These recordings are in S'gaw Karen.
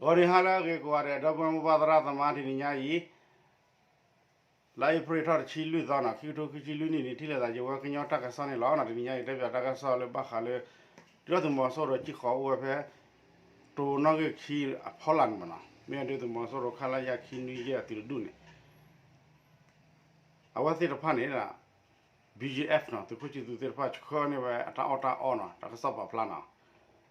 ဂီၤနံၤဟါလၢအဂ့ၤကိးဂၤဒဲး ဒီပုၢ်ဝဲၢ်မိၢ်ပၢ်သရၣ်သမါ တနံၤညါအံၤ လါအ့ဖြ့ၣ်ထီၣ်တဆံလွံၢ်သီနီၤ ခံကထိခံဆံလွံၢ်နံၣ်န့ၣ် ထံၣ်လိာ်သးယဝဲကညီတၢ်ကစီၣ်န့ၣ်လီၤနီၤ. တနံၤညါအံၤ တဲပၠးတၢ်ကစီၣ်လၢဘၣ်ဃးလၢ ဒုၣ်ဒါသုးမီၤစိရိၤစံၣ်ဃီၤအိၣ်ဝဲဖဲ တိၤနီၣ်ဂံၢ်ခံအဖီလာ်န့ၣ်မ့ၢ်နီၤ မ့ၢ်ဒုၣ်ဒါသုးမီၤစိရိၤ ခလရ ခံနွံယဲၢ်အသုးတဒူၣ်န့ၣ် အဝဲသ့ၣ်တဖၣ်န့ၣ် ဘီယံအ့ၣ်အ့ၣ်နီၤ သုးခိၣ်ဆံသူးသ့ၣ်တဖၣ် ဆှၢန့ၢ်ဝဲအတၢ်အီၣ်တၢ်အီနီၤ တၢ်ကစီၣ်ပာ်ဖျါနီၤ.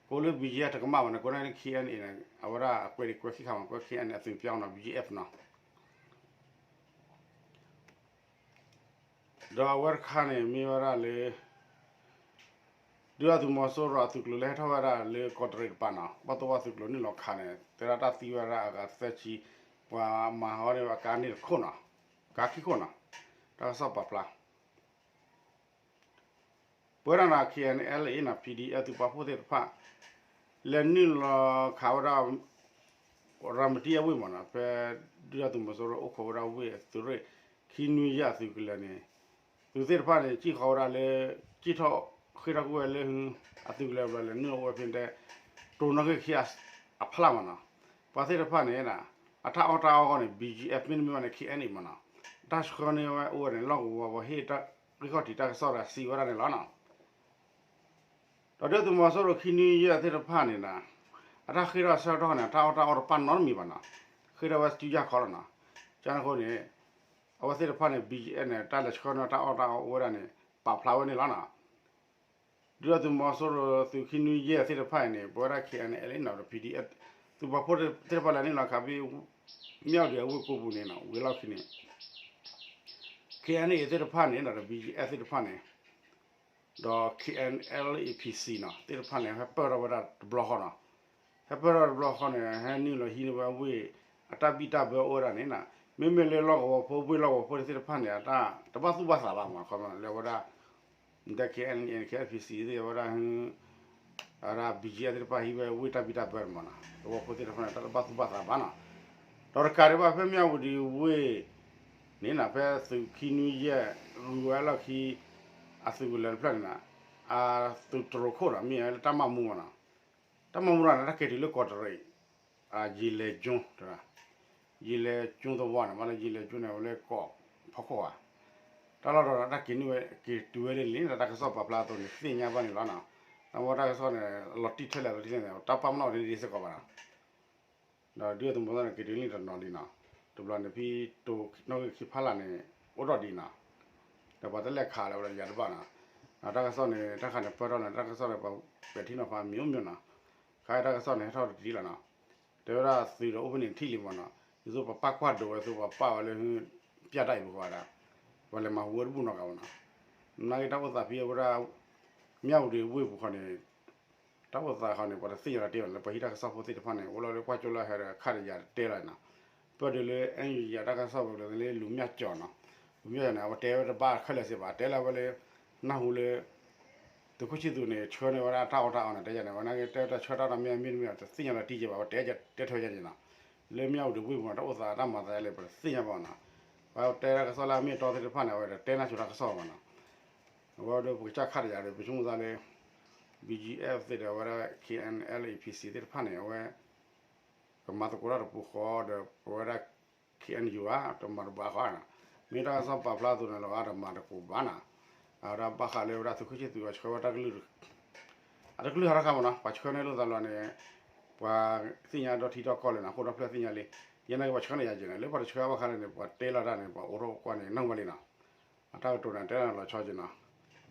ကိးလၢ ဘီယံအ့ၣ်အ့ၣ် တကမၣ်ဘၣ်န့ၣ် ကိးန့ၣ်လၢ ခ့ၣ်အဲၣ်အဲၣ်အ့ၣ်န့ၣ် အဝဲဒၣ်အကွဲးဒံးကွဲးခံခါမး ကွဲး ခ့ၣ်အဲၣ်အဲၣ်န့ၣ် အသုးပၠီနီၤ ဘီယံအ့ၣ်အ့ၣ်နီၤ. ဒီးအဝဲတခါန့ၣ် မ့ၢ်ဝဲဒၣ်လၢ ဒုၣ်ဒါသုးမီၤစိရိၤအသုးကျိၤလၢဟဲထီၣ်ဝဲဒၣ်လၢကီးတရံးတပၤနီၤ ဘၣ်သိၣ်ဝဲသုးကျိၤနုာ်လီၤခးန့ၣ် တဲဒၣ်တၢ်သံဝဲဒၣ်အဂၤသၢဆံ ပှၤမၤဟးဂီၤန့ၢ်ဝဲအကါန့ၣ်တခိၣ်နီၤ ကါခံခိၣ်နီၤ တၢ်ကစီၣ်ပာ်ဖျါ ပဝဲဒၣ်နီၤ ခ့ၣ်အဲၣ်အဲၣ်အ့ၣ်နီၤ ပီၣ်ဒီးအ့ၣ် သုးပာ်ဖှိၣ်သ့ၣ်တဖၣ် လဲၤနုာ်လီၤခးဝဲဒၣ် ရၤမတံအဝ့ၢ်မ့ၢ်နီၤ ဖဲဒုၣ်ဒါသုးမီၤစိရိၤအိၣ်ခိးဝဲဒၣ်ဝ့ၢ်အသုးရ့ၣ် ခံနွံယဲၢ်အသုးကလၢၤန့ၣ် သုးသ့ၣ်တဖၣ်န့ၣ် စံၣ်ဃီၤဝဲဒၣ်လၢ စံၣ်ထီၣ်ဃ့ၢ်ထီၣ်ကွံာ်ဝဲလၢ အသုးကလၢၤဘျီလဲၤနုာ်လီၤအိၣ်ဝဲဖဲတဲ တိၤနီၣ်ဂံၢ်ခံအဖီလာ်မ့ၢ်နီၤ ပှၤသ့ၣ်တဖၣ်န့ၣ် အတၢ်အီၣ်တၢ်အီအဂီၢ်န့ၣ် ဘီယံအ့ၣ်အ့ၣ် မ့တမ့ၢ်ဘၣ်န့ၣ် ခ့ၣ်အဲၣ်အဲၣ်အ့ၣ်မ့ၢ်နီၤ တၢ်ဆှၢန့ၢ်ဝဲအိၣ်ဝဲန့ၣ် လီၢ်ကဝီၤပှၤဟ့ၣ်တၢ်ဂံၢ်ခီၣ်ထံးတၢ်ကစီၣ်ဒီးစံးဝဲဒၣ်န့ၣ်လီၤနီၤ. ဒီးဒုၣ်ဒါသုးမီၤစိရိၤခံနွံယဲၢ်သ့ၣ်တဖၣ်န့ၣ်နီၤ အတၢ်ဃ့ၢ်ထီၣ်ဆၢထီၣ်န့ၣ် တၢ်အီၣ်တၢ်အီတပာ်နီတမံၤဘၣ်နီၤ ဃ့ၢ်ထီၣ်ဝဲစုယၢ်ခီလီၤနီၤ. ကန့ၣ်အဃိန့ၣ် အဝဲသ့ၣ်တဖၣ်န့ၣ် ဘီယံအ့ၣ်အ့ၣ်န့ၣ် တၢ်လဲၤဆှၢန့ၢ်တၢ်အီၣ်တၢ်အီအိၣ်ဝဲဒၣ်န့ၣ် ပာ်ဖျါဝဲန့ၣ်လီၤနီၤ. ဒုၣ်ဒါသုးမီၤစိရိၤသုးခံနွံယဲၢ်သ့ၣ်တဖၣ်အံၤန့ၣ် ပဝဲဒၣ် ခ့ၣ်အဲၣ်အဲၣ်အ့ၣ်နီၤ ဒီး ပီၣ်ဒီးအ့ၣ် သုးပာ်ဖှိၣ်သ့ၣ်တဖၣ်လဲၤနုာ်လီၤခးဖဲ မၠၣ်ဝတံၤအဝ့ၢ်ကိးပူၤန့ၣ်နီၤ ဝံၤလီၢ်ခံန့ၣ် ခ့ၣ်အဲၣ်အဲၣ်အ့ၣ်သ့ၣ်တဖၣ်န့ၣ်နီၤ ဒီး ဘီယံအ့ၣ်အ့ၣ်သ့ၣ်တဖၣ်န့ၣ် ဒီး ခ့ၣ်အဲၣ်အဲၣ်အ့ၣ်ပီၣ်စံနီၤ သ့ၣ်တဖၣ်န့ၣ် ဟဲပၢၢ်ထီၣ်ဝဲဒၣ်တဘျီဃီနီၤ. ဟဲပၢၢ်ထီၣ်တဘျီဃီန့ၣ် ဟဲနုာ်လီၤဟံးန့ၢ်ဝဲဝ့ၢ် အတၢ်ဘံၣ်တၢ်ဘၢအိၣ်ဝဲဒၣ်န့ၣ်နီၤ မ့မ့ၢ်လၢလီၢ်ကဝီၤဖိ ဝ့ၢ်လီၢ်ကဝီၤဖိသ့ၣ်တဖၣ်န့ၣ် အတၢ်တဘၣ်သူၣ်ဘၣ်သးဘၣ်မး ခီလၢဝဲဒၣ် ဒီး ခ့ၣ်အဲၣ်အဲၣ် ခ့ၣ်အဲၣ်ပီၣ်စံသ့ၣ်ဝဲဒၣ် အဝဲဒၣ် ဘီယံအ့ၣ်အ့ၣ်သ့ၣ်တဖၣ်ဟံးဝဲဝ့ၢ်တၢ်ဘံၣ်တၢ်ဘၢမးနီၤ သဝီဖိသ့ၣ်တဖၣ်န့ၣ် တၢ်တဘၣ်သူၣ်ဘၣ်သးဘၣ်နီၤ. ဒီးတကးဒံးဘၣ်ဖဲမၠၣ်ဝတံၤဝ့ၢ်န့ၣ်နီၤ ဖဲသုးခံနွံယဲၢ် ဂုၤဝဲလီၢ်ခံ အသုးကလၢၤတဖျၢၣ်န့ၣ်နီၤ အသုးတရိးခိၣ်ဒီး မ့ၢ်လၢတၢ်မၤမူမးနီၤ တၢ်မၤမူရၤန့ၣ် တၢ်က့ၤတုၤလၢကီးတရံး ယံာ်လဲၤကၠိ ယံာ်လဲၤကၠိသဝီန့ၣ် ဘၣ်လၢယံာ်လဲၤကၠိန့ၣ် ဝဲလၢကီးဖီခိၣ်ဧါ တၢ်လီၢ်ဒီးတၢ်က့ၤနုာ်ဝဲ က့ၤတုၤဝဲလၢန့ၣ် တၢ်ကစီၣ်ပာ်ဖျါအသိးန့ၣ် သ့ၣ်ညါဘၣ်န့ၣ်လီၤနီၤ. တၢ်မ့ၢ်တၢ်ကစီၣ်န့ၣ် လီၤတံၢ်ထဲလဲၣ်လီၤတံၢ်ထဲန့ၣ် တၢ်ပာ်ပနီၣ်ဒ်န့ၣ်စ့ၢ်ကီးဘၣ်နီၤ. ဒီးဒုၣ်ဒါသုးမီၤစိရိၤန့ၣ် က့ၤတုၤလံတနီၤလံနီၤ. တဘျီန့ၣ်ဖဲ တိၤနီၣ်ဂံၢ်ခံဖီလာ်န့ၣ် အိၣ်ထီၣ်ဒံးနီၤ. ဒီးပှၤတလဲၤခးလၢၤဝဲဒၣ်ယၤတဘၣ်နီၤ. တၢ်ကစီၣ်န့ၣ် တၢ်ခါန့ၣ်ပၢၢ်ထီၣ်န့ၣ် တၢ်ကစီၣ်န့ၣ် ပှၤပဲာ်ထံနီၤဖးမံၤမံၤနီၤ. ခါအံၤတၢ်ကစီၣ်န့ၣ် ဟဲထီၣ်တဒံးလီၤနီၤ. တဲဝဲဒၣ်သုးဒီးအိၣ်ဖဲန့ၣ်ထံၣ်လံမးနီၤ. ဒ်သိးပပာ်ကွၢ်ဒိးဝဲ ဒ်သိးပပာ်ဝဲလၢ ပၠၣ်တၢ်အံၤပူၤဃီဒၣ် ပှၤလဲၤမၤဟူဝဲတဘူၣ်နီတဂၤဘၣ်နီၤ. နာ်က့တၢ်အိၣ်သးဖဲအဝဲဒၣ် မၠၣ်ဝတံၤဝ့ၢ်ပူၤဃီန့ၣ် တၢ်အိၣ်သးဃီန့ၣ် ပှၤတသ့ၣ်ညါလီၤတံၢ်ဘၣ်လၢ ပှၤဟံးတၢ်ကစီၣ်ဖိသ့ၣ်တဖၣ်န့ၣ် အိၣ်လီၤလၢကွၢ်ကၠိလၢဟဲဒီးခါဒီးယၤတတဲလီၤနီၤ. ပၢၢ်ဒုးလၢ အဲၣ်ယူၣ်ယၤတၢ်ကစီၣ်ပူၤလၢ လူၤမၠၣ်ကၠီနီၤ. လူၤမၠၣ်ကၠီန့ၣ် အဝဲတဲဝဲတဘၣ်ခဲလၢာ်စ့ၢ်ဘၣ် တဲလၢအဝဲလၢ နၢ်ဟူလၢ သုးခိၣ်ဆံသူးန့ၣ် ဆှၢန့ၢ်ဝဲဒၣ်တၢ်အီၣ်တၢ်အီန့ၣ် တဲယၤန့ၣ် ဝဲနာ်က့တဲဝဲတၢ်ဆှၢတၢ်ဒီးမ့ၢ်မ့ၢ်တမ့ၢ် တသ့ၣ်ညါလီၤတံၢ်က့ဘၣ် အဝဲတဲတဲထွဲယၤန့ၣ်နီၤ. လၢမၠၣ်ဝတံၤဝ့ၢ်ပူၤနီၤ တၢ်အိၣ်သးတၢ်မၤသးယါလဲၣ် ပတသ့ၣ်ညါဘၣ်နီၤ. ပှၤတဲတၢ်ကစီၣ်လၢအမ့ၢ်အတီသ့ၣ်တဖၣ်န့ၣ် အဝဲဒၣ်တဲနၢ်ဆိတၢ်ကစီၣ်ဘၣ်နီၤ. အဝဲဒီးပကစၢ်ခါတယၤဒီး ပဆိကမိၣ်သးလၢ ဘီယံအ့ၣ်အ့ၣ်သ့ၣ်ဒီး အဝဲဒၣ် ခ့ၣ်အဲၣ်အဲၣ်အ့ၣ်ပီၣ်စံသ့ၣ်တဖၣ်န့ၣ် အဝဲ ကမၤသကိးတၢ်တပူၤဃီဒီး ပဝဲဒၣ် ခ့ၣ်အဲၣ်ယူၣ်ဧါ တမၤတဘၣ်ဃီဧါနီၤ. မ့ၢ်တၢ်ကစီၣ်ပာ်ဖျါအသိးန့ၣ်လီၤ အတမၤတကိးဘၣ်နီၤ. အဝဲဒၣ်ဘၣ်ဃးလၢဝဲဒၣ်သုးခိၣ်ဆံသူးအဆှၢဝဲတၢ်ကလုၢ် အတကလုၢ်ဟးထီၣ်ခါမးနီၤ ပှၤဆှၢန့ၢ်လိာ်သးလီၤန့ၣ် ပှၤသ့ၣ်ညါဒီးထံထီၣ်ကီၢ်လၢနီၤ အဃိဒီးဖျၢၣ်သ့ၣ်ညါလံ. ယဲနာ်က့ပှၤဆှၢန့ၢ်ယၤက့ၤန့ၣ် လၢပှၤတဆှၢဘၣ်ဃးလၢန့ၣ် ပှၤတဲလီၤတၢ်န့ၣ် ပှၤအိးထီၣ်ကွၢ်န့ၣ် နီၢ်မးလံနီၤ. အတၢ်ကတိၤန့ၣ် တဲလီၤလီၤဆီက့ၤနီၤ.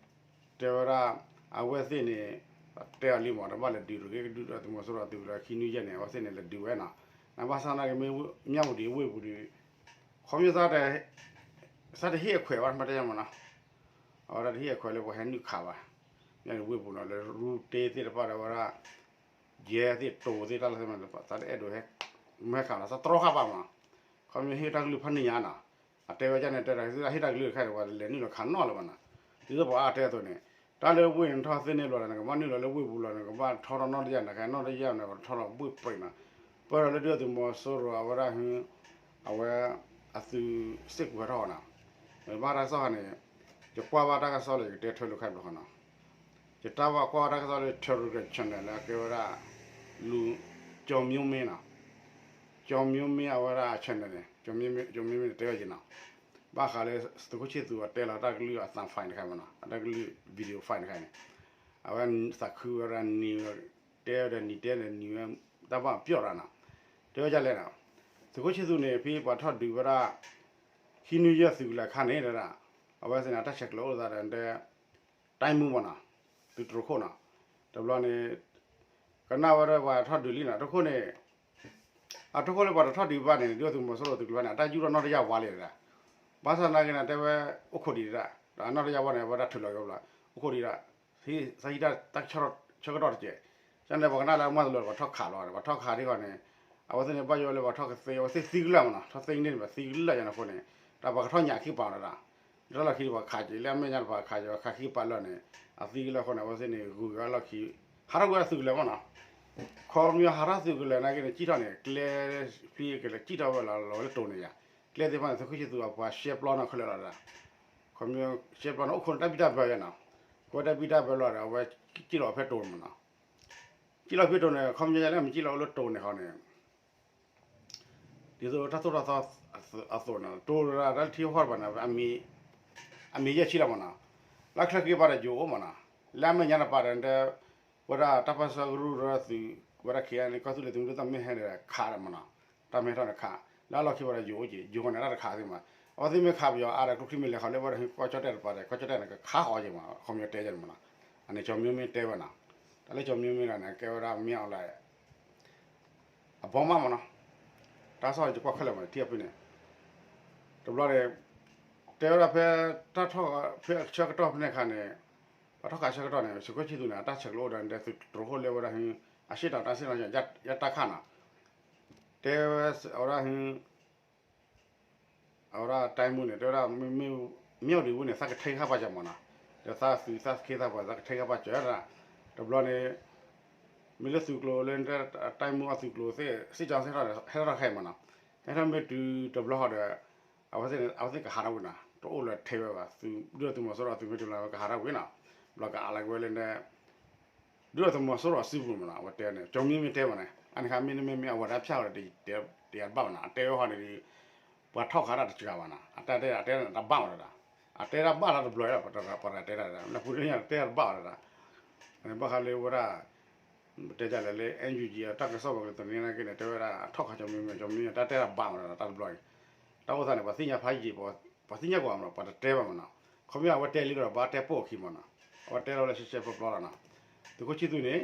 တဲဝဲဒၣ် အဝဲသ့ၣ်န့ၣ် တဲအီၤလံမး တဘၣ်လဲၤဒုးတဂ့ၤ ကဒုးဒီးသုးမီၤစိရိၤအသုးကလၢၤခံနွံယဲၢ်န့ၣ် အဝဲသ့ၣ်န့ၣ် လဲၤဒုးဝဲနီၤ. နဘၣ်ဆၣ်နာ်က့မ့ၢ်မၠၣ်ဝတံၤဝ့ၢ်ပူၤဒီး ခီပညီ သးတဟ့ၣ်အခွဲးဘၣ် မ့ၢ်တဲယါမးနီၤ. အဝဲဒၣ်တဟ့ၣ်အခွဲးလၢပှၤဟဲနုာ်ခးဘၣ် မၠၣ်ဝတံၤဝ့ၢ်ပူၤနီၤ လၢရူတ့သ့ၣ်တဖၣ်ဒီးဝဲဒၣ် ယဲသ့ၣ်တိၤသ့ၣ်တၢ်လၢသ့ၣ်မး သးတအဲၣ်ဒိးဟဲ မ့ၢ်ဟဲခးလီၤ သးတြီဃာ်ဘၣ်မးနီၤ. ခီပညီဟ့ၣ်တၢ်ကလုၢ်ဖးနံၣ်ညါနီၤ. အတဲဝဲဒ်န့ၣ် တဲဒၣ် ဟ့ၣ်တၢ်ကလုၢ်တခါဒီး ပှၤလဲၤနုာ်လီၤခးနီၣ်လၢၤဘၣ်နီၤ. ဒ်သိးပှၤအါတဲအသိးန့ၣ် တၢ်လၢဝ့ၢ်န့ၣ်ထီၣ်သ့န့ၢ်ဘျီဒီး နကဘၣ်နုာ်လီၤလၢဝ့ၢ်ပူၤလီၤ နကဘၣ်ထီထီၣ်နီၣ်တယၢ် နကနီၣ်တယၢ်န့ၣ် ပှၤထီထီၣ်ဘှ့ၣ်ပြံးနီၤ. ပၢၢ်ဒီးလၢဒုၣ်ဒါသုးမီၤစိရိၤအဝဲဒၣ်ဟ အဝဲ အသုးစ့ၢ်ကီးဟဲထီၣ်နီၤ. ဘၣ်တၢ်ကစီၣ်ခါန့ၣ် ယကွၢ်ဘၣ်တၢ်ကစီၣ်လၢယကတဲထွဲလိာ်ခါတဘျီဃီနီၤ. ယတၢ်ဘၣ်ကွၢ်ဘၣ်တၢ်ကစီၣ်လၢ Telegram channel လၢအကဲဝဲဒၣ် လူၤကၠီၤမၠိမ့ၢ်နီၤ. ကၠီၤမံမ့ၢ်အဝဲဒၣ်အ channel န့ၣ် ကၠီၤမံမ့ၢ်တဲဝဲယဲနီၤ, ဘၣ်ဃးလၢသုးခိၣ်ဆံၣ်သူးအတဲလီၤတၢ်ကလုၢ်အသး file တခါမနီၤ, အတၢ်ကလုၢ် video file တခါန့ၣ်, အဝဲသးခုဝဲဒၣ်နံၤဝဲ, တဲဝဲဒီးနံၤတဲဒီးနံၤဝဲ, တၢ်ဘၣ်ပျီၣ်ရၤနီၤ, တဲဝဲဒ်လဲၣ်နီၤ, သုးခိၣ်ဆံၣ်သူးန့ၣ် ဖဲပှၤထီၣ်ဒုးဝဲဒၣ် ဟံးနွံယဲၢ်သုးကလၢၤခါန့ၣ်ဒၣ်, အဝဲသ့ၣ်န့ၣ် အတၢ်ဆဲးကျိးအိၣ်သးဒီး တဲ တိုင်းမှူးမနီၤ, သုးတြိၤခိၣ်နီၤ, တဘျီန့ၣ် ကနၣ်ဝဲဒၣ်ပှၤထီၣ်ဒုးလံနီၤ, တခိၣ်န့ၣ် အတခိၣ်လၢပှၤတထီၣ်ဒုးဘၣ်န့ၣ် ဒုၣ်ဒါသုးမီၤစိရိၤသုးကျိၤန့ၣ် အတၢ်ယူၢ်ထီၣ်နီၢ်တယၢ်ဝါလံဒၣ်, ဘၣ်ဆၣ်သနာ်က့န့ၣ် တဲဝဲအိၣ်ခိးဒံးဒၣ်, ဒီးအနီၢ်တယၢ်ဝါန့ၣ် အဝဲဒၣ်ထုးလီၤက့ၤဘျီ, အိၣ်ခိးဒံးဒၣ်, သးဟံးတၢ်ဆၢကတီၢ်တကဲး, ကန့ၣ် ပှၤကနၣ်လၢအမၤတလီၤ ပှၤထီၣ်ခးလီၤ, ပှၤထီၣ်ခးဒ်ဂီၤန့ၣ်, အဝဲသ့ၣ်န့ၣ် ဘၣ်ယိၣ်လၢပှၤထီၣ်ကသ့ အဝဲသ့ၣ်သံကလၢာ်မနီၤ, ထီၣ်သ့န့ၣ် ပှၤသံကလၢာ်ယါန့ၣ်အဃိန့ၣ်, ဒီးပှၤကထီၣ်ညၣ်ခံပာ်အီၤဒၣ်, လၢလီၢ်ခံဒီးပှၤခးက့ၤ လၢအမဲာ်ညါဒီးပှၤခးက့ၤ ပှၤခးခံပာ်လၢာ်န့ၣ်, အသံကလၢာ်အဃိန့ၣ် အဝဲသ့ၣ်န့ၣ် ဂုၤက့ၤအလီၢ်ခံ, ဟးထီၣ်ကွံာ်အသုးကလၢၤမနီၤ, ခီပညီဟးထီၣ်သုးကလၢၤနာ်က့န့ၣ် ကံၣ်ထီၣ်န့ၣ် ကျဲဖဲကလဲၤကံၣ်ထီၣ်ဝဲလီၤလီၤဝဲလၢတိၤန့ၣ်ယါ, ကျဲသ့ၣ်တဖၣ်န့ၣ် သုးခိၣ်ဆံၣ်သူးအပှၤရှဲပျီနီၢ်ခဲလၢာ်လီၤဒၣ်, ခီပညီ ရှဲပျီန့ၣ် အိၣ်ခိးန့ၣ်တၢ်ဘံၣ်တၢ်ဘၢယါနီၤ, ကွဲတၢ်ဘံၣ်တၢ်ဘၢလီၤဒီး အဝဲကံၣ်လီၤဖဲတိၤမနီၤ, ကံၣ်လီၤဖဲတိၤန့ၣ် ခီပညီယါလၢမ့ၢ်ကံၣ်လီၤအိၣ်လၢတိၤန့ၣ်ဃီန့ၣ် ဒ်သိးတၢ်သိၣ်တၢ်သီအသိးန့ၣ် တိၤတၢ်လၢထံဟီၣ်တဖၣ်န့ၣ် အမံၤယဲၢ်ဆံလီၤမနီၤ, လၢချၢက့ၤပာ်ဒီးယိၤအိၣ်မနီၤ, လၢအမဲာ်ညါတပၤဒီး ဝဲဒၣ်တၢ်ပၢဆှၢကရူၢ်ရၢသုး ဝဲဒၣ် ခ့ၣ်အဲၣ်န့ၣ် ကီၢ်သူလ့ၤသုးမုၢ်ဒိၣ်တၢ်မ့ၢ်ဟဲန့ၣ် ခးဒီးမနီၤ, တၢ်မ့ၢ်ဟဲထီၣ်န့ၣ်ခး, လၢအလီၢ်ခံဝဲဒီးယိၤအိၣ်က့ၤ ယိၤဃီန့ၣ် တၢ်တခးသ့မး, အဝဲသ့ၣ်မ့ၢ်ခးပယီၤအါဒီး ကျိချံမ့ၢ်လဲၤဃီၤလၢဝဲဒီး ကီၢ်ကၠီၣ်တဲၣ်တပၤဒီး ကီၢ်ကၠီၣ်တဲၣ်န့ၣ် ကခးဃီက့ၤမး ခီပညီတဲယါန့ၣ်မနီၤ, အန့ၣ်ကၠီၤမံမ့ၢ်တဲဝဲနီၤ, တၢ်လၢကၠီၤမံမ့ၢ်ဒၣ်န့ၣ် ကဲဝဲဒၣ်မ့ၢ်အီၤလၢ အဘီမးမနီၤ, တၢ်ကစီၣ်န့ၣ် ယကွၢ်ခဲလၢာ်မး ထံၣ်အဖုန့ၣ်, တဘျီန့ၣ် တဲဝဲဒၣ်ဖဲ တၢ်ထီၣ်ဖဲအဆၢကတီၢ်ဖဲန့ၣ်အခါန့ၣ်, ပှၤထီၣ်ခးဆၢကတီၢ်န့ၣ် သုးခိၣ်ဆံၣ်သူးန့ၣ် အတၢ်ဆဲးကျိးအိၣ်ဒီး သုးတြိၤခိၣ်လၢဝဲဒၣ် အရှေ့တောင်တိုင်းစစ်ဌာနချုပ် ယတခနီၤ, တဲဝဲအဝဲဒၣ် အဝဲဒၣ်တိုင်းမှူးန့ၣ် တဲဝဲဒၣ် မ့ၢ် မ့ၢ်ဝံၤန့ၣ် သးကထဲခါပာ်စၢၤမနီၤ, ဒီးသးသုးသးခ့သးပှၤ သးကထဲခါပာ်စၢၤဒၣ်, တဘျီန့ၣ် မ့ၢ်လၢသုးကျိၤလၢ တိုင်းမှူးအသုးကျိၤသ့ၣ် စစ်ကြောင်း ဟဲထီၣ်တခါအံၤမနီၤ, ဟဲထီၣ်မ့ၢ်တုၤတဘျီဃီဒီး အဝဲသ့ၣ်န့ၣ် အဝဲသ့ၣ်ကဟးထီၣ်ကွံာ်နီၤ, တအိၣ်လၢထဲဝဲဘၣ်, ဒုၣ်ဒါသုးမီၤစိရိၤအသုးမ့ၢ်တုၤလီၤ အဝဲကဟးထီၣ်ကွံာ်နီၤ, ဘျီကအးလီၤက့ၤဝဲလၢ ဒုၣ်ဒါသုးမီၤစိရိၤစုပူၤမနီၤ, အဝဲတဲန့ၣ် ကၠီၤမံမ့ၢ်တဲမနီၤ, အန့ၣ်ခါမ့ၢ်န့ၣ်မ့ၢ်မ့ၢ်အဝဲဒၣ်ဖၠၣ်ဝဲဒီး တယၤတဘၣ်မနီၤ, အတဲဝဲဃီန့ၣ်ဒီး ပှၤထီၣ်ခးတၢ်တစှၤဘၣ်နီၤ, အတဲတဲအတဲတဘၣ်ဝဲဒၣ်, အတဲတၢ်ဘၣ်လၢတဘျီလီၤ ပှၤတဲတၢ်ဒၣ် လၢပူၤတန့ၣ်တဲတၢ်တဘၣ်ဝဲဒၣ်, ဘၣ်ဃးလၢဝဲဒၣ် ပတဲဒ်လဲၣ်လၢ NUG အတၢ်ကစီၣ်ပကလဲၤသန့ၤနာ်က့န့ၣ် တဲဝဲဒၣ် ထီၣ်ခးကၠီၤမံမ့ၢ် ကၠီၤမံမ့ၢ် တၢ်တဲတၢ်ဘၣ်ဝဲဒၣ် တၢ်တဘျီအံၤ, တၢ်အိၣ်သးန့ၣ် ပှၤသ့ၣ်ညါဖးယံာ် ပှၤသ့ၣ်ညါကွၢ်မနီၤ ပှၤတတဲဘၣ်မနီၤ, ခီပညီအဝဲတဲလံလီၤ ဘၣ်တဲပိာ်အခံမနီၤ, အဝဲတဲလီၤလၢရှဲရှဲပျီပျီလီၤနီၤ, သုးခိၣ်ဆံၣ်သူးန့ၣ်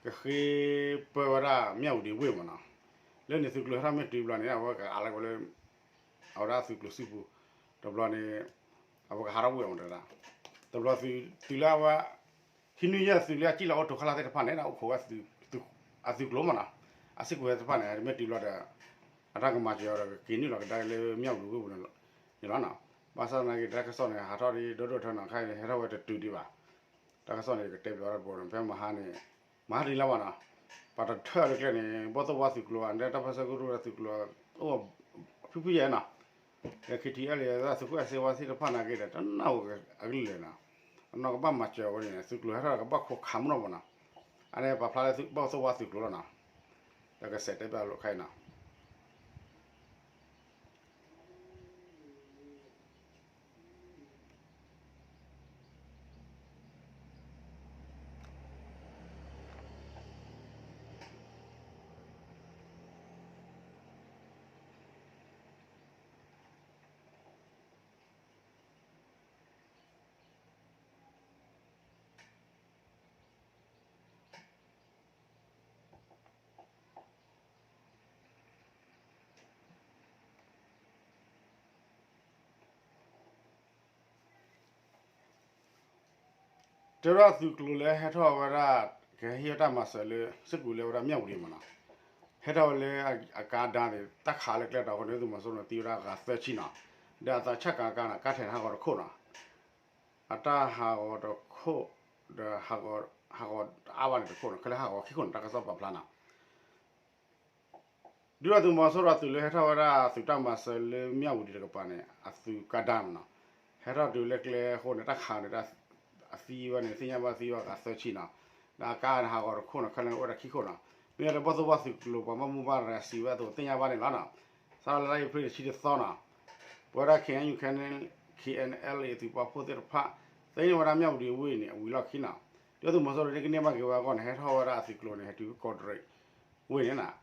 ကဃ့ပၢဝဲဒၣ်မၠၣ်ဝတံၤဝ့ၢ်မနီၤ, လၢန့ၣ်သုးကျိၤဟဲထီၣ်မ့ၢ်တုၤဘျီန့ၣ် အဝဲကအးလီၤက့ၤလၢ အဝဲဒၣ်သုးကျိၤစုပူၤ, တဘျီန့ၣ် အဝဲကဟးထီၣ်ဝ့ၢ်အီၤမတၤဒၣ်, တဘျီသုးလၢအဝဲ ဟံးနွံယဲၢ်သုးလၢအစံၣ်လီၤအိၣ်တိၤခါလၢသ့ၣ်တဖၣ်န့ၣ် အိၣ်ခိးဝဲ အသုးကျိၤမနီၤ, အစံၣ်ကွံာ်သ့ၣ်တဖၣ်န့ၣ် မ့ၢ်တုၤဘျီဒီး အတၢ်ကမၤစၢၤအီၤဒီးကက့ၤနုာ်လီၤကဒါက့ၤလၢမၠၣ်ဝတံၤဝ့ၢ်ပူၤန့ၣ်လီၤ, ဘၣ်ဆၣ်သနာ်က့ တၢ်ကစီၣ်န့ၣ် ဟးထီၣ်ဒ်ဒိၣ်ဒိၣ်ထီနီၤ ခါအံၤန့ၣ် ဟဲထီၣ်ဝဲတတုၤဒံးဘၣ်, တၢ်ကစီၣ်န့ၣ် ယကတဲပျီတဘိန့ၣ် ဖဲမဟါန့ၣ် မဟါတနံၤလၢၤဘၣ်နီၤ, ပှၤတထၢၣ်လၢကျဲန့ၣ် ဘီၣ်သိၣ်ဝါသုးကျိၤ အဒဲတၢ်ပၢဆှၢကရူၢ်လၢသုးကျိၤ အိၣ်ဖုဖုယဲၢ်နီၤ, ဒီး KTLA သုးခိၣ်အဲၣ်စ့ဝါသ့ၣ်တဖၣ်နာ်က့ဒီး တနၢ်ဟူအကလုၢ်လဲၣ်နီၤ, အနီၢ်ကဘၣ်မၤစၢၤဝဲန့ၣ် သုးကျိၤဟဲထီၣ်ဒီး ကဘၣ်ခိးခးမနီၣ်မနီၤ, အန့ၣ်ပာ်ဖျါလၢဘီၣ်သိၣ်ဝါသုးကျိၤလီၤနီၤ, ဒီးကစဲးတဲဘၣ်လိာ်ခါအံၤနီၤ တဲဝဲဒၣ်သုးကျိၤလၢဟဲထီၣ်ဝဲဒၣ် ကဟ့ၣ်တၢ်မၤစၢၤလၢ စ့ၢ်ကီးလၢဝဲဒၣ်မၠၣ်ဝတံၤမနီၤ, ဟဲထီၣ်ဝဲလၢအကါဒါန့ၣ် တၢ်ခးလၢကျဲတီၤအဃိန့ၣ် သုးမီၤစိရိၤန့ၣ် သံဝဲဒၣ်ဂၤသၢဆံနီၤ, ဒီးအသးဆၣ်ကၤကါန့ၣ် ကါထဲန့ၣ်ဟးဂီၤတခိၣ်နီၤ, အတၢ်ဟးဂီၤတခိၣ် ဒီး ဟးဂီၤအါဘၣ်န့ၣ်တခိၣ်နီၤ, ခဲလၢာ်ဟးဂီၤခံခိၣ်န့ၣ် တၢ်ကစီၣ်ပာ်ဖျါနီၤ ဒုၣ်ဒါသုးမီၤစိရိၤအသုးလၢဟဲထီၣ်ဝဲဒၣ်သုးတၢ်မၤစၢၤလၢမၠၣ်ဝတံၤတကပၤန့ၣ် အသုးကါဒါမနီၤ, ဟဲထီၣ်တုၤလၢကျဲအဃိန့ၣ် တၢ်ခးန့ၣ် အသံဝဲန့ၣ် သ့ၣ်ညါဘၣ်သံဝဲဂၤသၢဆံနီၤ, ဒီးအကါန့ၣ်ဟးဂီၤတခိၣ်နီၤ, ခဲလၢာ်န့ၣ်အိၣ်ဝဲဒၣ်ခံခိၣ်နီၤ, မ့ၢ်ဝဲဒၣ်ဘီၣ်သိၣ်ဘၣ်သုးကျိၤ ပှၤဘၣ်မူဘၣ်ဒါစံးဝဲအသိးသ့ၣ်ညါဘၣ်န့ၣ်လီၤနီၤ. စးထီၣ်လၢလါအ့ဖြ့ၣ်တဆံတသီနီၤ, ပဝဲဒၣ် ခ့ၣ်အဲၣ်ယူၣ် ခ့ၣ်အဲၣ်ယူၣ် ခ့ၣ်အဲၣ်ယူၣ် အသုးပာ်ဖှိၣ်သ့ၣ်တဖၣ် သ့န့ၢ်ဝဲဒၣ်မၠၣ်ဝတံၤဝ့ၢ်န့ၣ် အဝံၤလီၢ်ခံနီၤ. ဒုၣ်ဒါသုးမီၤစိရိၤန့ၣ် ကန့ၢ်ဘၣ်က့ၤဝဲအဂီၢ်န့ၣ် ဟဲထီၣ်ဝဲဒၣ်အသုးကျိၤန့ၣ် ဟဲတုၤကီးတရံးဝ့ၢ်န့ၣ်နီၤ.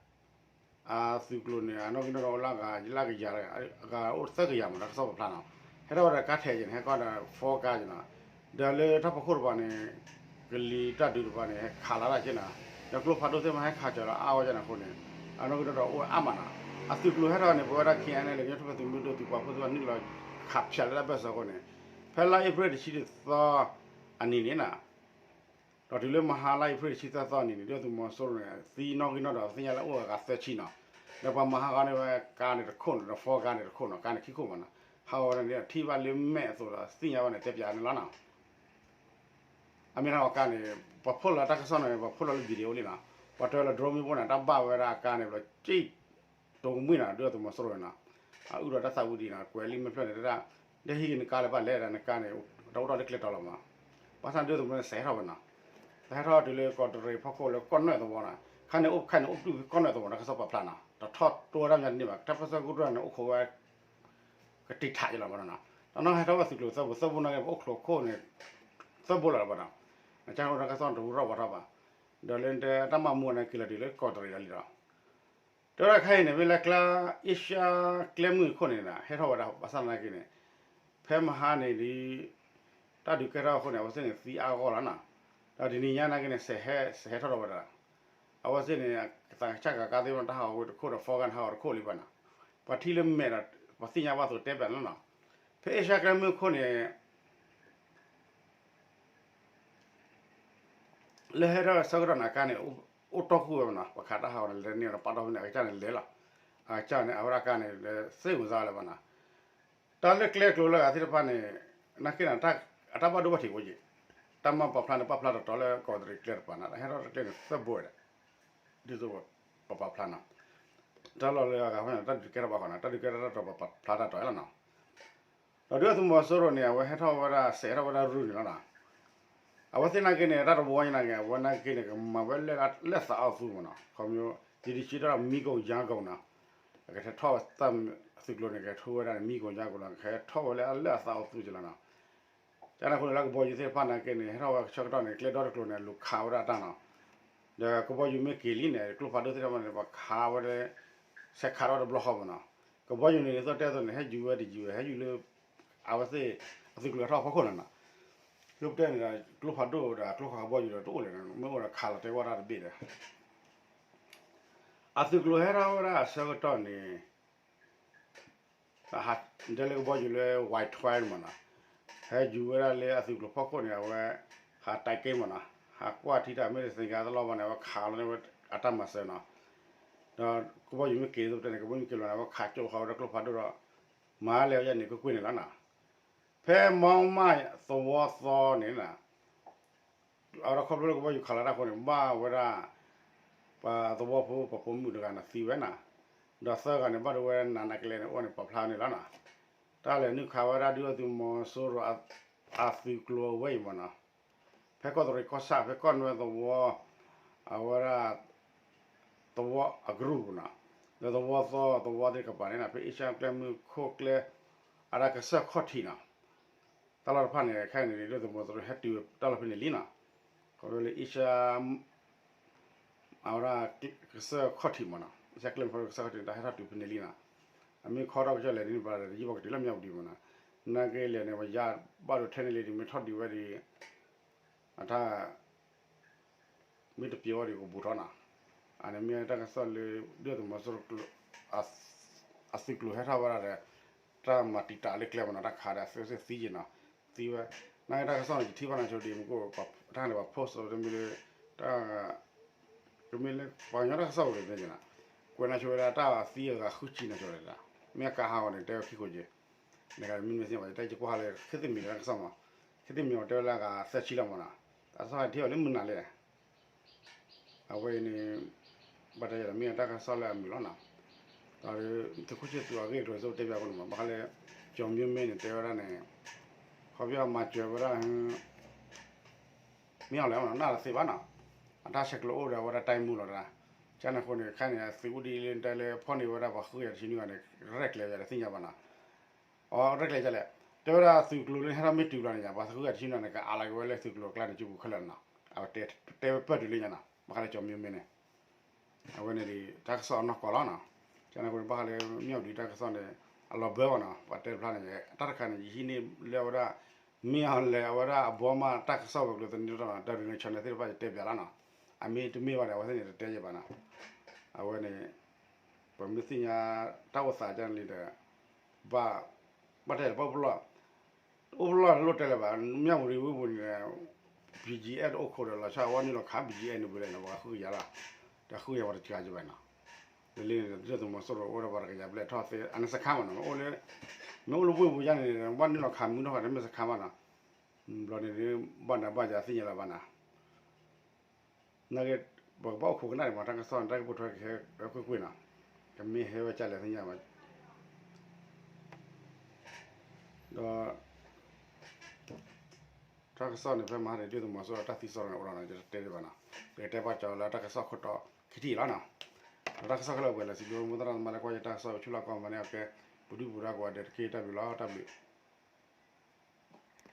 အသုးကျိၤန့ၣ် အနီၣ်ဂံၢ်နီၣ်ဒွးအိၣ်လၢအဂၤ လၢအကယၤ အဂၤအိၣ်သၢကယၤမး တၢ်ကစီၣ်ပာ်ဖျါနီၤ. ဟဲထီၣ်ဝဲဒီးကါထဲးက့ၤန့ၣ် ဟဲကီးဒီး four ကါက့ၤနီၤ. ဒီးလၢတၢ်ဖီခိၣ်တပၤန့ၣ် ကလံၤတၢ်ဒုးတပၤန့ၣ် ဟဲခးလီၤတၢ်က့ၤနီၤ. ဒီးကျိဖးဒိၣ်သ့ၣ်တဖၣ်ဟဲခးစၢၤလီၤအါဝဲကန့ၣ်အဃိန့ၣ် အနီၣ်ဂံၢ်နီၣ်ဒွးအိၣ်အါမးနီၤ. အသုးကျိၤဟဲထီၣ်န့ၣ် ပဝဲဒၣ် ခ့ၣ်အဲၣ်ယူၣ် လၢကညီထူၣ်ဖျဲးသုးမုၢ်ဒိၣ်သုးပာ်ဖှိၣ်သ့ၣ်တဖၣ်နုာ်လီၤခးဖၠးလၢတၢ်ဘၢၣ်စၢၤအဃိန့ၣ် ဖဲလါအ့ဖြ့ၣ်တဆံတသီအနံၤန့ၣ်နီၤ ဒီးတုၤလၢမဟါလါအ့ဖြ့ၣ်တဆံသၢသီအနံၤန့ၣ် ဒုၣ်ဒါသုးမီၤစိရိၤန့ၣ် သံနီၣ်ဂံၢ်နီၣ်ဒွးသ့ၣ်ညါလၢအိၣ်အဂၤသၢဆံနီၤ. ဒီးပှၤမၤဟးဂီၤန့ၢ်ဝဲကါန့ၣ်တခိၣ်န့ၣ် ဒီး four ကါန့ၣ်တခိၣ်နီၤ, ကါန့ၣ်ခံခိၣ်မးနီၤ. ဟးဂီၤဝဲန့ၣ် ထံၣ်ဘၣ်လၢမဲာ်အသိးဒီးသ့ၣ်ညါဝဲန့ၣ် တဲပၠးန့ၣ်လီၤနီၤ. အမ့ၢ်ဟးဂီၤကါန့ၣ် ပှၤဖီၣ်လီၤတၢ်ကစီၣ်န့ၣ် ပှၤဖီၣ်လီၤလၢ video လံနီၤ. ပှၤတဲလၢ drone မ့ၣ်ပိၢ်န့ၣ် တၢ်ဘၣ်ဝဲဒၣ်အကါန့ၣ် ဘျီကံၣ် တိၤကမှံနီၤ ဒုၣ်ဒါသုးမီၤစိရိၤန့ၣ်နီၤ. အအုၣ်ဒီးတၢ်သးဝံၣ်ဒံးနီၤ, ကွဲးလံာ်မ့ၢ်ဖျၢၣ်န့ၣ် တဒၣ် ဒဲဟံၣ်က့ၤနကါလၢဘၣ်လဲၤဒၣ်နကါန့ၣ် တအိၣ်ဒီးလၢကျဲတီၤလီၤမး. ဘၣ်ဆၣ်ဒုၣ်ဒါသုးမီၤစိရိၤန့ၣ် စဲးထီၣ်ဝဲနီၤ. စဲးထီၣ်တုၤလၢကီးတရံးဖီခိၣ်လၢကီၢ်နွဲၣ်သဝီနီၤ. ခါန့ၣ်အိၣ်ခါန့ၣ်အိၣ်တူၢ်ဖဲကီၢ်နွဲၣ်သဝီ တၢ်ကစီၣ်ပာ်ဖျါနီၤ. တထီၣ်တိဝဲဒၣ်မးန့ၣ်ဘၣ်, တၢ်ပၢဆှၢကရူၢ်န့ၣ် အိၣ်ခိးဝဲ ကတံာ်ထးယလီၤဘၣ်နီၤ. တၢ်နီၣ်ဟဲထီၣ်ဝဲသုးကျိၤသၢဘိ သၢဘိန့ၣ်က့ၤ ပအိၣ်ချိးခိၣ်န့ၣ် သၢဘိလီၤဘၣ်နီၤ. နကၢ်န့ၣ်အိၣ်တၢ်ကစီၣ်တရူးရီၣ်ဝီထီၣ်ဘၣ်. ဒီးလၢတၢ်မၤမူအီၤန့ၣ်က့ၤလီၤတုၤလၢကီးတရံးလီၤလံဒီး တဲဝဲဒၣ်ခဲအံၤန့ၣ် မ့ၢ်လၢကျါ အ့ရှါကျဲမုၢ်ခိၣ်န့ၣ် ဟဲထီၣ်ဝဲဒၣ်ဘၣ်ဆၣ်သနာ်က့န့ၣ် ဖဲမဟါန့ၣ်ဒီး တၢ်ဒုးကဲထီၣ်အဃိန့ၣ် အဝဲသ့ၣ်န့ၣ်သံအါဂီၢ်လီၤနီၤ. ဒီးတနံၤညါနာ်က့န့ၣ် စဲးဟဲ စဲးဟဲထီၣ်ဒီးဝဲဒၣ် အဝဲသ့ၣ်န့ၣ် သးကဆၣ်ကကါသ့ၣ်တဖၣ် တၢ်ဟးဂီၤဝဲတခိၣ်ဒီး four ကါန့ၣ် ဟးဂီၤတခိၣ်လံဘၣ်နီၤ. ပှၤထံၣ်လၢမဲာ်ဒီး ပှၤသ့ၣ်ညါဘၣ်အသိးတဲပၠးန့ၣ်လီၤနီၤ. ဖဲအ့ရှါကျဲမုၢ်ခိၣ်န့ၣ် လၢဟဲထီၣ်ဆၢကတီၢ်န့ၣ် အကါန့ၣ် အိၣ်တီၢ်ကူၣ်ဝဲဘၣ်နီၤ. ပှၤခးတၢ်ဟးဂီၤန့ၣ် လဲၤန့ၢ်ဒီးပာ်တီၢ်ဖဲန့ၣ် အကစၢ်န့ၣ်လဲၤလီၤ. အကစၢ်န့ၣ် အဝဲဒၣ်ကါန့ၣ် စ့ၢ်မုၢ်စါလၢၤဘၣ်နီၤ. တၢ်လၢကျဲကျိၤလၢအဂၤသ့ၣ်တဖၣ်န့ၣ် နာ်က့န့ၣ် အတၢ်ဘၣ်ဒိဘၣ်ထံးအိၣ်က့ၤ, တၢ်မၤပာ်ဖျါန့ၣ် ပာ်ဖျါတတီၤလၢကီးတရံးကျဲတပၤနီၤ ဟဲထီၣ်တကျဲန့ၣ် သၢဘိဝဲဒၣ် ဒ်သိးပပာ်ဖျါနီၤ. တၢ်လီၢ်လၢအဂၤဖဲန့ၣ် တၢ်ဒုးကဲထီၣ်ဘၣ်ဃီနီၤ တၢ်ဒုးကဲထီၣ်တၢ်တီၤပာ်ဖျါတၢ်တီၤလီၤနီၤ. ဒီးဒုၣ်ဒါသုးမီၤစိရိၤန့ၣ် အဝဲဟဲထီၣ်ဝဲဒၣ် စဲးထီၣ်ဝဲဒၣ်ရူၢ်န့ၣ်လီၤနီၤ. အဝဲသ့ၣ်နာ်က့န့ၣ် တၢ်တဝီညါနာ်က့ အဝဲနာ်က့န့ၣ် ကမၤဝဲလၢအလၢအသးအိၣ်သူမးနီၤ ခီဖျိ ယဒံးဆံတၢ်မံကီၢ်ယါကီၢ်နီၤ ကဟဲထီၣ်ဝဲ သုးကျိၤန့ၣ် ကဟဲထီၣ်ဝဲဒၣ်န့ၣ် မံကီၢ်ယါကီၢ်နီၤ ကဟဲထီၣ်ဝဲလၢအလၢအသးအိၣ်သူက့ၤလီၤနီၤ. ကန့ၣ်အဃိန့ၣ် လၢကဘီယူၤသ့ၣ်တဖၣ်နာ်က့န့ၣ် ဟဲထီၣ်ဝဲဆၢကတီၢ်န့ၣ် ကျဲဒီတကျိၤန့ၣ် လူၤခးဝဲဒၣ်တၢ်နီၤ. ဒီးကဘီယူၤမ့ၢ်က့ၤလံန့ၣ် ကျိဖးဒိၣ်သ့ၣ်တဖၣ်န့ၣ် ပှၤခးဝဲဒၣ် ဆဲးခးထီၣ်ဝဲတဘျီဃီမးနီၤ. ကဘီယူၤန့ၣ် ဒ်သိးတဲအသိးန့ၣ် ဟဲယူၤဝဲတယံၤဝဲ ဟဲယူၤလၢ အဝဲသ့ၣ် အသုးကျိၤဟဲထီၣ်ဖီခိၣ်လီၤနီၤ. လၢပတဲန့ၣ်ဒီး ကျိဖးဒိၣ်ဒီးကျိခးကဘီယူၤဒီးတအိၣ်လၢၤနီၤ မ့ၢ်အိၣ်ဒီးခးလီၤတဲာ်ဝဲတၢ်တဘ့ၣ်ဒီး အသုးကျိၤဟဲထီၣ်ဝဲဒၣ်အဆၢကတီၢ်န့ၣ် တဲလၢကဘီယူၤလၢ ဝဲထွဲမးနီၤ, ဟဲယူၤဝဲဒၣ်လၢအသုးကျိၤဖီခိၣ်န့ၣ် အဝဲ ဟးတဲက့မးနီၤ, ဟးကွၢ်ထံတၢ်မ့ၢ်တသ့ၣ်ညါတလီၢ်ဘၣ်န့ၣ် အဝဲခးလီၤန့ၢ်ဝဲအတၢ်မၤစၢၤနီၤ, ဒီးကဘီယူၤမ့ၢ်က့ၤသိးပတဲန့ၣ် ကဘီယူၤမ့ၢ်က့ၤလီၤန့ၣ် အဝဲခးကၠိဃီၤဝဲဒၣ်ကျိဖးဒိၣ်ဒီး မၤလဲၤဝဲယဲန့ၣ် ကွ့ၢ်ကွ့ၢ်န့ၣ်လီၤနီၤ, ဖဲမီမၢ်သဝီသီန့ၣ်နီၤ အဝဲဒၣ်ခီဖျိလၢကဘီယူၤခးလီၤတၢ်အဃိန့ၣ် ဘၣ်ဝဲဒၣ် ပှၤသဝီဖိပှၤပိာ်မုၣ်တဂၤန့ၣ်သံဝဲနီၤ, ဒီးသၢဂၤန့ၣ် ဘၣ်ဒိဝဲနးနးကလဲာ်န့ၣ် အိၣ်န့ၣ်ပာ်ဖျါန့ၣ်လီၤနီၤ, တၢ်လဲၤနုာ်ခးဝဲဒၣ်ဒုၣ်ဒါသုးမီၤစိရိၤ အသုးကျိၤအဝဲအံၤမးနီၤ, ဖဲကီၢ်တရံးကီၢ်ဆၣ် ဖဲကီၢ်နွဲသဝီ အဝဲဒၣ် သဝီအကရူၢ်ပူၤနီၤ, ဒီးသဝီသီသဝီသ့ၣ်တကပၤန့ၣ်နီၤ ဖဲအ့ရှါကျဲမုၢ်ခိၣ်ကျဲ အတၢ်ကစၢၢ်ခီၣ်ထံးနီၤ, တၢ်လီၢ်တဖၣ်န့ၣ် ခဲအံၤန့ၣ် ဒုၣ်ဒါသုးမီၤစိရိၤဟဲတုၤတၢ်လီၢ်ဖဲန့ၣ်လံနီၤ, ခီဖျိလၢအ့ရှါ အဝဲဒၣ်ကစၢၢ်ခီၣ်ထံးမးနီၤ, အ့ရှါကျဲမုၢ်ခိၣ်ကစၢၢ်ခီၣ်ထံးန့ၣ် တၢ်ဟဲထီၣ်တုၤဖဲန့ၣ်လံနီၤ, အမ့ၢ်ခီထီၣ်ကစၢၢ်လဲၤန့ၣ် ပှၤတယံာ်ဘၣ်ကတုၤလၢမၠၣ်ဝတံၤမးနီၤ, နာ်က့လဲၤန့ၣ် ပယါဘၣ်ဒိထဲန့ၣ်လံ ဒ်မ့ၢ်ထီၣ်ဒံးဝဲဒံး အတၢ် မ့ၢ်တပျဲၤဝဲဒံးကဘူးထီၣ်နီၤ, အန့ၣ်မ့ၢ်တၢ်ကစီၣ်လၢ ဒုၣ်ဒါသုးမီၤစိရိၤ အသုးကျိၤဟဲထီၣ်ဝဲဒၣ်ဒီး တၢ်မၤတံာ်တာ်လၢကျဲမးနီၤ တၢ်ခးဒီးအသုးသံက့ၤနီၤ, သံဝဲ, နာ်က့တၢ်ကစီၣ်န့ၣ် ယထံၣ်ဘၣ်နၤဆိဒံးမ့ၢ်ကိၣ် တၢ်န့ၣ်ပှၤ post တမ့ၢ်လၢ တၢ် တမ့ၢ်လၢပှၤကညီတၢ်ကစီၣ်အိၣ်ဒံးသ့ၣ်က့ၤနီၤ, ကွဲးနၤဆိဝဲဒၣ်တၢ်သံအဂၤဃုဆံနၤဆိဒံး, မ့ၢ်အကါဟးဂီၤန့ၣ် တဲဝဲခံခိၣ်က့ၤ, နကမ့ၢ်မ့ၢ်သ့ၣ်ဘၣ် ယတဲယကွၢ်ဟးလၢ ခ့သ့ၣ်မံၤတၢ်ကစီၣ်မး, ခ့သ့ၣ်မံၤအီၤတဲဝဲလၢအဂၤသၢဆံလီၤမးနီၤ, တၢ်ကစီၣ်ဟဲထံၣ်အီၤလၢမုၢ်နၤလဲၣ် အဝဲအံၤန့ၣ် ဘၣ်တယၤဒီးမ့ၢ်အတၢ်ကစီၣ်လၢအမုာ်လီၤနီၤ, ဒီးသုးခိၣ်ဆ့သူးအဂ့ၢ်အကျိၤ ယဆိကမိၣ်တဲပၠးအဃိန့ၣ်မး ဘၣ်ဃးလၢ ကၠီၤမၠိမ့ၢ်န့ၣ် တဲဝဲဒၣ်န့ၣ် ခီဖျိအမၤစၢၤဝဲဒၣ် မ့ၢ်အီၤလဲၣ်မးနီၤ နၢ်တသ့ဘၣ်နီၤ, အတၢ်ဆဲးကျိးအိၣ်ဒီးအဝဲဒၣ်တၢ်မူလီၤတၢ်, ကန့ၣ်အဃိန့ၣ် ခဲန့ၣ် သုးအိၣ်ဒ်လၢတၢ်လၢဖီၣ်န့ၢ်ဝဲဒၣ်ပှၤဃုကယၤတဆံနွံဂၤန့ၣ် ရဲၣ်ကျဲၤယၤဒီးသ့ၣ်ညါဘၣ်နီၤ. အီ ရဲၣ်ကျဲၤဒ်လဲၣ်, တဲဝဲဒၣ်သုးကျိၤလၢဟဲထီၣ်မ့ၢ်တုၤဘျီန့ၣ်ယါ ပှၤဃုကယၤတဆံနွံဂၤန့ၣ် ကအးလီၤက့ၤဝဲလၢသုးကျိၤအကျါန့ၣ် စုပူၤခဲလၢာ်နီၤ. အဝဲတဲဝဲပၢၢ်တုၤလၢညါနီၤ, ဘၣ်ဃးလၢကၠီမံမ့ၢ်န့ၣ် အဝဲန့ၣ်ဒ် တၢ်ကစီၣ်အနီၢ်ကီၢ်လီၤနီၤ. ကန့ၣ်အဃိန့ၣ် ဘၣ်ဃးလၢမၠၣ်ဝတံၤတၢ်ကစီၣ်န့ၣ် အလီၤဘၢဘၣ်နီၤ. ပှၤတဲတဖျါန့ၣ် တၢ်တခါန့ၣ် ယဟံးန့ၢ်လၢအဝဲဒၣ် မ့ၢ်အီၤလဲၣ် အဝဲဒၣ်အဘီမးတၢ်ကစီၣ်ဝဲၤကျိၤသန့ၤထီၣ်နီၤ, တၢ်ရ့နၢၤဆီန့ၣ်သ့ၣ်တဖၣ်ယတဲပၠးလီၤနီၤ. အမ့ၢ်တမ့ၢ်ဘၣ်ဒီး အဝဲသ့ၣ်န့ၣ်တတဲယဲၢ်ဘၣ်နီၤ. အဝဲန့ၣ် ပမ့ၢ်သ့ၣ်ညါတၢ်အိၣ်သးကန့ၣ်လံဒီး ဘၣ် ဘၣ်တဲလၢပအိၣ်ပလီၢ် အိၣ်ပလီၢ်လိၣ်တဲလၢၤဘၣ်, မၠၣ်ဝတံၤဝ့ၢ်ပူၤန့ၣ် BGF တအိၣ်ခိးဒီးလီၤဆီ အဝဲနုာ်လီၤခး BGF န့ၣ်ပူၤလဲၣ်နီၤ, ပှၤဃုကယၤလီၤ. တဃုကယၤပှၤတကးကဘၣ်နီၤ. လၢလၢန့ၣ် ဒုၣ်ဒါသုးမီၤစိရိၤအိၣ်ဒီးပှၤတကယၤဘျဲၣ်ထီၣ်သ့ အန့ၣ်စခါမးနီၤ, မ့ၢ်အိၣ်လၢ မ့ၢ်အိၣ်လၢဝ့ၢ်ပူၤယါန့ၣ် ဘၣ်နုာ်လီၤခးမုၢ်ထီၣ်ဃီတမ့ၢ်စခါမးနီၤ. ဘျီန့ၣ် ဘၣ်နးဘၣ်ယၤသ့ၣ်ညါလၢၤဘၣ်နီၤ. နာ်က့ ပကဘၣ်အိၣ်ခိးကနၣ်ဒံးမး တၢ်ကစီၣ်န့ၣ် တၢ်ကပိာ်ထွဲကဟဲကွ့ၢ်ကွ့ၢ်နီၤ, ကမ့ၢ်ဟဲဝဲကလဲၣ်သ့ၣ်ညါဘၣ်. ဒီး တၢ်ကစီၣ်န့ၣ် ဖဲမဟါန့ၣ် ဒုၣ်ဒါသုးမီၤစိရိၤတၢ်သံစံးထီၣ်န့ၣ် အိၣ်ဒီးနီၤ ယတတဲဒံးဘၣ်နီၤ, ယကတဲဘၣ်ကၠီလၢတၢ်ကစီၣ်ခိၣ်တီခံထံၣ်လီၤနီၤ. ဒီးတၢ်ကစီၣ်ခဲလၢာ်ပှဲၤလၢစံးဘျုးမူသရၣ်သမါလၢကွၢ်ယတၢ်ကစီၣ်ဆူလၢကီၢ်မၤန့ၢ်အီၤကဲ ပဒုၣ်ပဒါကိးဂၤဒဲးတက့ၢ် တၢ်ဘျုးလီၤ တၢ်ဘျုး